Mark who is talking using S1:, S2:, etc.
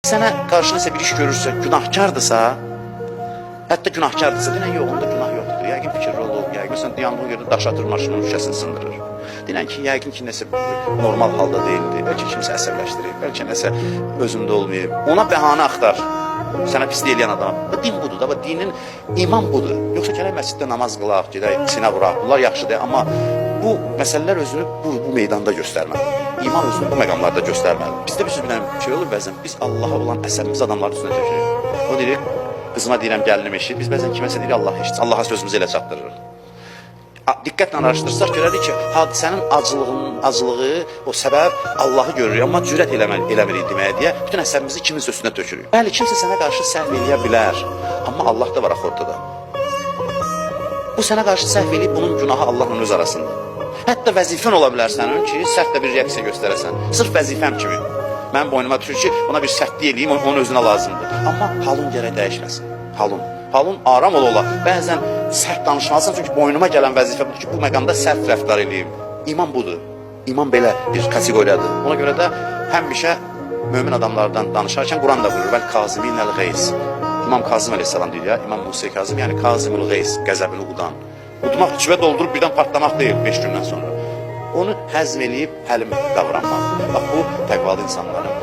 S1: Sənə qarşı nəsə bir iş görürsə, günahkardırsa, hətta günahkardırsa, denən yox, onda günah yoxdur. Yəqin fikirli olub, yəqin sən dayandığı yerdə daş atır, maşının şüşəsini sındırır. Denən ki, yəqin ki, nəsə normal halda deyildi, bəlkə kimsə əsəbləşdirib, bəlkə nəsə özündə olmayıb. Ona bəhanə axtar. Sənə pislik eləyən adam. Bu din budur da, bu dinin iman budur. Yoxsa gələk məsciddə namaz qılaq, gedək sinə vuraq. Bunlar yaxşıdır, amma bu məsələlər özünü bu meydanda göstərməlidir. İman özünü bu məqamlarda göstərməlidir. Bizdə bir dənə şey olur bəzən, biz Allaha olan əsəbimizi adamların üstünə tökürük. O deyir, qızıma deyirəm gəlinim eşit. Biz bəzən kiməsə deyirik Allah eşitsin. Allaha sözümüzü elə çatdırırıq. Diqqətlə araşdırsaq görərik ki, hadisənin acılığı, o səbəb Allahı görürük, amma cürət eləmirik deməyə deyə bütün əsəbimizi kiminsə üstünə tökürük. Bəli, kimsə sənə qarşı səhv eləyə bilər, amma Allah da var axı ortada. Bu sənə qarşı səhv eləyib, bunun günahı Allahla öz arasında. Hətta vəzifən ola bilər sənin ki, sərt də bir reaksiya göstərəsən. Sırf vəzifəm kimi. Mənim boynuma düşür ki, ona bir sərtlik eləyim, onun özünə lazımdır. Amma halın gərək dəyişməsin. Halın. Halın aram ola ola. Bəzən sərt danışmalısan, çünki boynuma gələn vəzifə budur ki, bu məqamda sərt rəftar eləyim. İman budur. İman belə bir kateqoriyadır. Ona görə də həmişə mömin adamlardan danışarkən Quran da buyurur: "Vəl kaziminəl qeys." İmam Kazım əleyhissalam deyir ya, İmam Musa Kazım, yəni Kazimul Qeys, qəzəbini udan. Udmaq içivə doldurub birdən partlamaq deyil 5 gündən sonra. Onu həzm eləyib həlim davranmaq. Bax bu təqvalı insanların